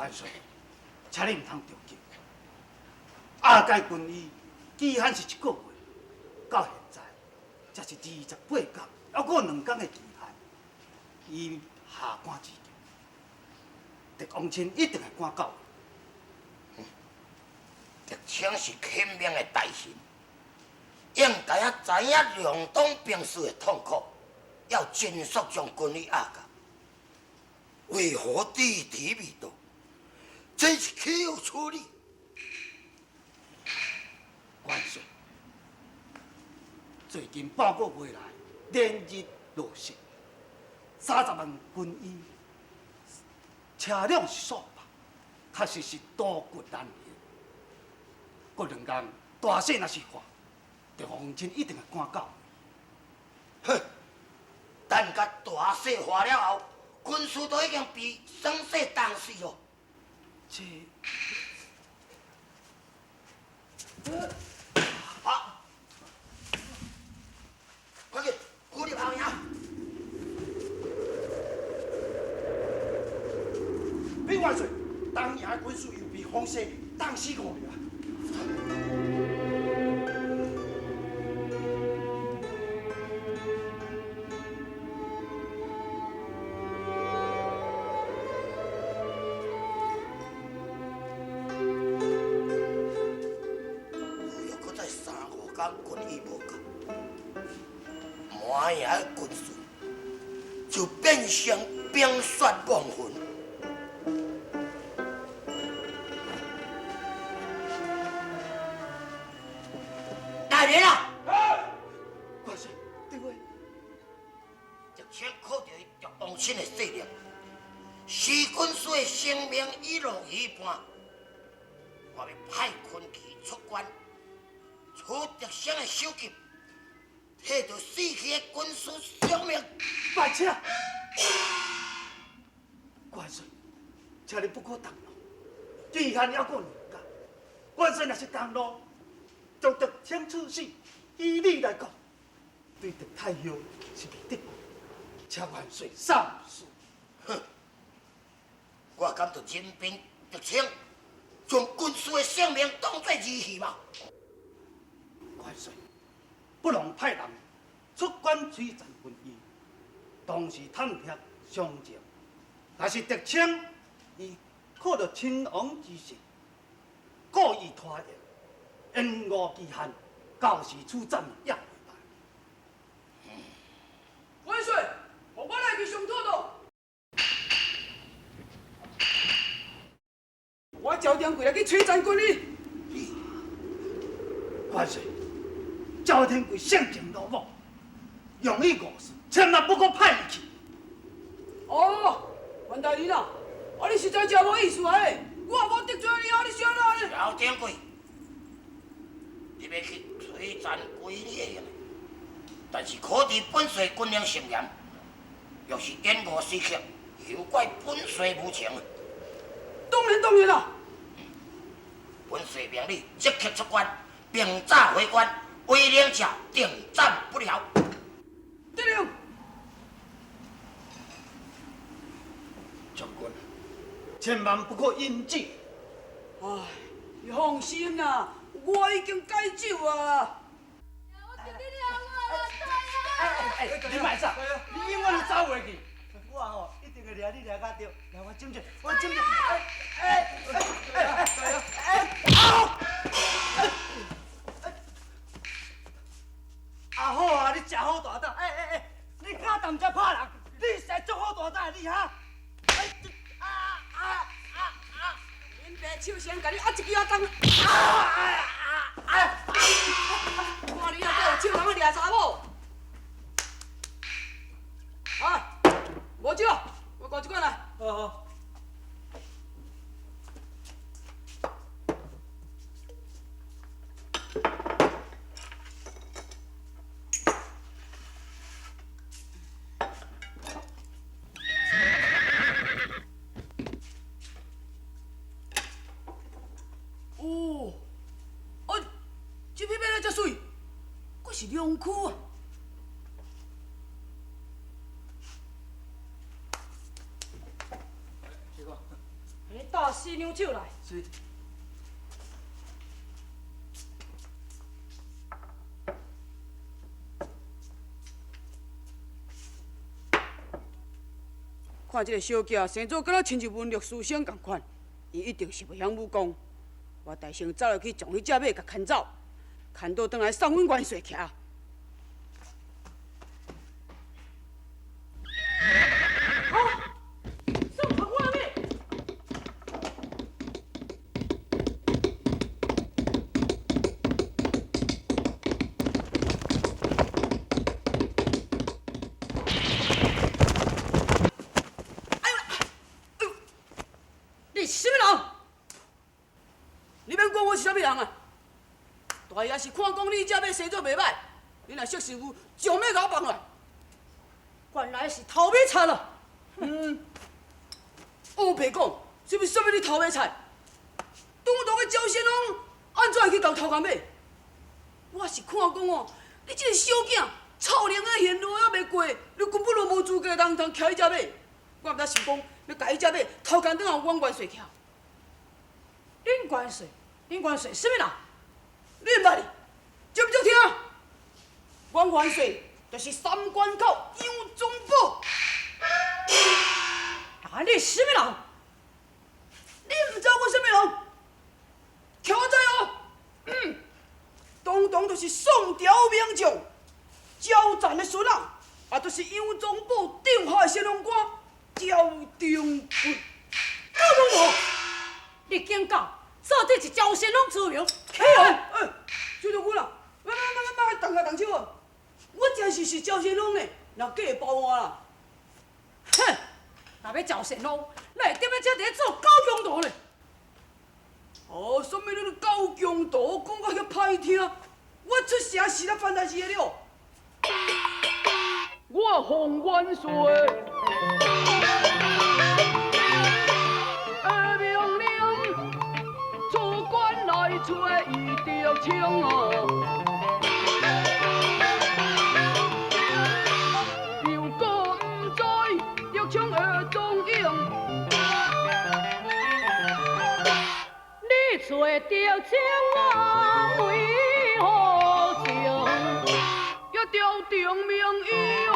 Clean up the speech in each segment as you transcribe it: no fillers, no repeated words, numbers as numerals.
元帥，請你毋通著急。阿蓋軍醫期限是一個月，到現在才是28天，猶閣有2天的期限。伊下趕之急，狄王親一定會趕到。狄青是親民的大臣，應該啊知影兩黨兵士的痛苦，要盡速將軍醫押到。為何遲遲未到？真是豈有此理！元帥，最近半個月來，連日落雪，30萬軍醫車輛是數百，確實是多骨難行。過兩工大雪若是化，狄王親一定會趕到。哼，等甲大雪化了後，軍師都已經被霜雪凍死咯。這，啊！快去，鼓勵後營。稟元帥，東營的軍師又被風雪凍死五名。又閣再三五工軍醫無到，滿營的軍師就變成冰雪亡魂。來人啊！元帥，對話。狄青靠著伊狄王親的勢力，使軍師的性命已落一半。我欲派坤奇出關，取狄青的首級，替著死去的軍師償命。白痴！元帥，請你不可動怒，期限猶閣有兩工，元帥若是動怒，將狄青處死，以理來講，對狄太后是未得過，請元帥三思。哼！我敢就任憑狄青將軍師的性命當作兒戲嗎？元帥，不妨派人出關催斬軍醫，同時探聽詳情。若是狄青伊靠著親王之勢，故意拖延，延誤期限，到時處斬也袂晚。元帥，予我來去上妥當。我趙天貴來去催斬軍醫。元帥，趙天貴性情魯莽，容易誤事，千萬不可派伊去。哦，袁大人啊，啊你實在真無意思啊！我也無得罪你啊，你小哪呢？趙天貴，你欲去催斬軍醫會用，但是可知本帥軍令森嚴，若是延誤時刻，休怪本帥無情。當然當然啦。本帥命你即刻出關，並早回關，違令者定斬不饒。得令。將軍，千萬不可飲酒。唉，你放心啦，我已經戒酒啊。哎，你莫走，你永遠都走袂去。我吼一定會掠你掠甲著，來我斟者，我斟者。哎哎哎哎哎！啊！阿好啊，你誠好大膽！哎哎哎，你敢踮遮拍人？你實在足好大膽的你哈！啊啊啊啊！恁爸手先共你壓一支仔重。啊啊啊！看你啊，閣有手通去掠查某？啊，無酒，我掛一罐來。好好。哦，啊，這匹馬來遮媠，閣是良駒啊！你大雪死娘手來。是。看這个小囝生做敢若親像文略書生仝款，伊一定是袂曉武功。我代先走入去，將彼隻馬共牽走，牽倒轉來送阮元帥騎。好，送牽我的馬。你是啥物人？你免管我是啥物人啊！大爷是看讲你这马生做袂歹，你若识时务，将马共我放落来。原来是偷马贼咯！嗯，乌白讲，是毋是啥物你偷马贼？堂堂的赵先锋，按怎会去共偷共马？我是看讲哦，你这个小囝，臭龄的贤路犹袂过，你根本就无资格通通骑彼只马。我毋知想讲，欲共彼只马偷牵转来，阮元帅骑。恁元帅，恁元帅啥物人？你毋捌哩？接唔接听？阮元帅就是三关口杨宗保。啊！你是啥物人？你毋知我啥物人？听我知哦。堂堂就是宋朝名将焦赞的孙仔，也就是杨宗保帐下的先锋官焦廷贵。赵宗保，你竟敢做这是焦先锋出名？起来！哎，小将军啊，莫莫莫莫动下动手啊！我真是是焦先锋呢，若假会包我啦。哼！若欲焦先锋，哪会踮咧遮伫咧做狗强盗咧？哦，啥物你咧狗强盗，讲甲遐歹听，我出城是咧犯代志的了。我奉元帅的命令，出关来揣伊德清哦。又阁毋知德清的踪影。你揣德清啊，为何情？也朝廷命伊哦，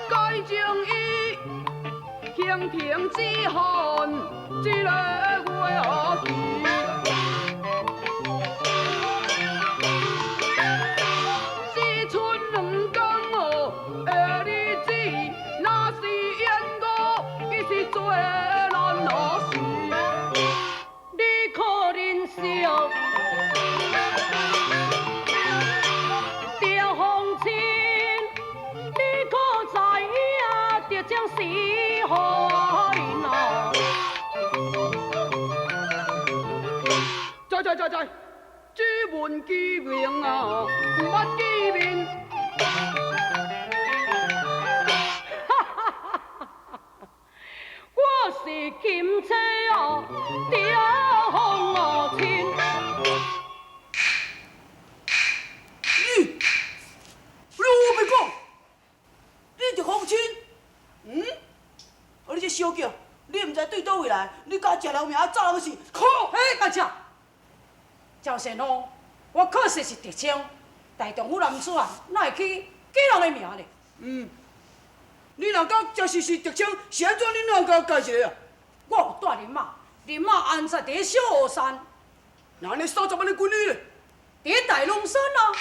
改将伊刑庭之汉，这个月期。只剩两工哦的日子，若是延误，伊是做难落死。你可忍受？赵凤亲，你可知影德清是何人啊？知知知知，只闻其名啊，毋捌见面。我是金车哦，赵凤亲。你，你乌白讲，你赵凤亲？嗯？啊，你这小囝，你毋知对佗位来，你敢食人命啊，走人势？可！嘿，干啥？赵先锋，我确实是德清，大丈夫男子汉，哪会起假人的名咧？嗯，你若敢真实是德清，是按怎？你哪会共我解一下啊？我有带人马，人马安扎伫咧小乌山，那按呢30万的军旅咧？伫咧大龙山啊。